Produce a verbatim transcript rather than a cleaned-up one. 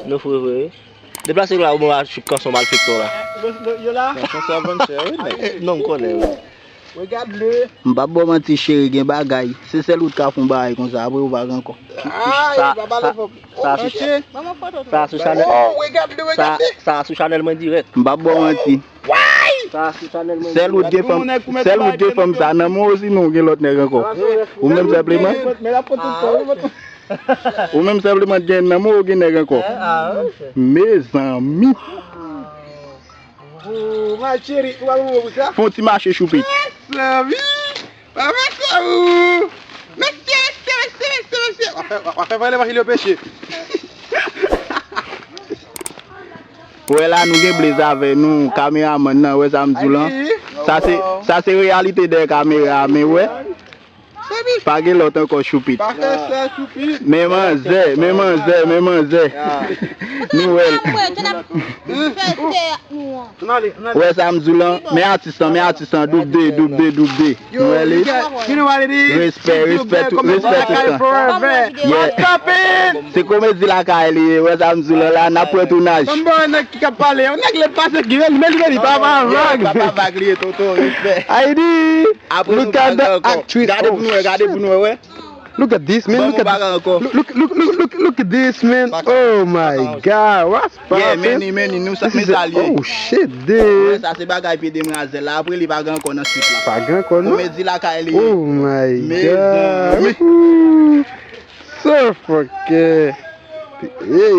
Nou fre vre, wi. Deplase la, ou mwen a chip kanson malfektè la. Yo la? Kanson sa vann chè, wi, nèg. Non, m konnen, wi. Regarde-le. M p ap ba w manti, cheri, gen bagay. Se sèl ou t ka fè yon bagay konsa, apre ou pa gen ankò. Sa, sa, sa, sa, sou chanèl, oh, regarde-le, sa, regarde-le. Sa sou chanèl mwen dirèk. M p ap ba w manti. Sa sou chanèl mwen dirèk. Sèl ou t gen fanm, sèl ou t gen fanm sa nan men w, sinon ou gen lòt nèg ankò. Ou menm sèlman. Men la foto. Ou menm sèlman gen nan men w, ou gen nèg ankò. Mezanmi. Oh, ma chérie, ou pa bon pou sa? Fè yon ti mache choupit. Mezanmi. Papa sa ou. Mesye, mesye, mesye, mesye, mesye. W ap fè, w ap fè vale mache yo peche. Wè la, nou gen Blaze avè nou, kameramann nan, wè sa m di w lan. Sa se, sa se reyalite dèyè kamera, men wè. Pa gen lòt ankò, choupit. Pa fè sa, choupit. Men manzè, men manzè, men manzè. Nou wè l. Wè sa m di w lan, men atis lan, men atis lan, doub de, doub de, doub de. Nou wè li? Respè, respè tout, respè tout tan. Yeah. Se komedi lakay li ye, wè sa m di w lan la, n ap pran tounaj. Ki k ap pale? Yon nèg lè pase ki veni, men li veni pa pa vag. Pa pa vag li ye, tonton, respè. Aydi! Apre nou pa gen ankò. Gade pou nou wè, gade pou nou wè, wè. Look at this, man. Look at, look, look, look, look, look at this, man. Oh my God, what's poppin'? Yeah, meni, meni, nou sa, men sa l ye. Oh shit, dude. Wè sa, se bagay pye demwazèl la. Apre li pa gen ankò nan swit la. Pa gen ankò, non? Komedi lakay li ye. Oh my God. Mezanmi. Ooh. So fucking. Hey.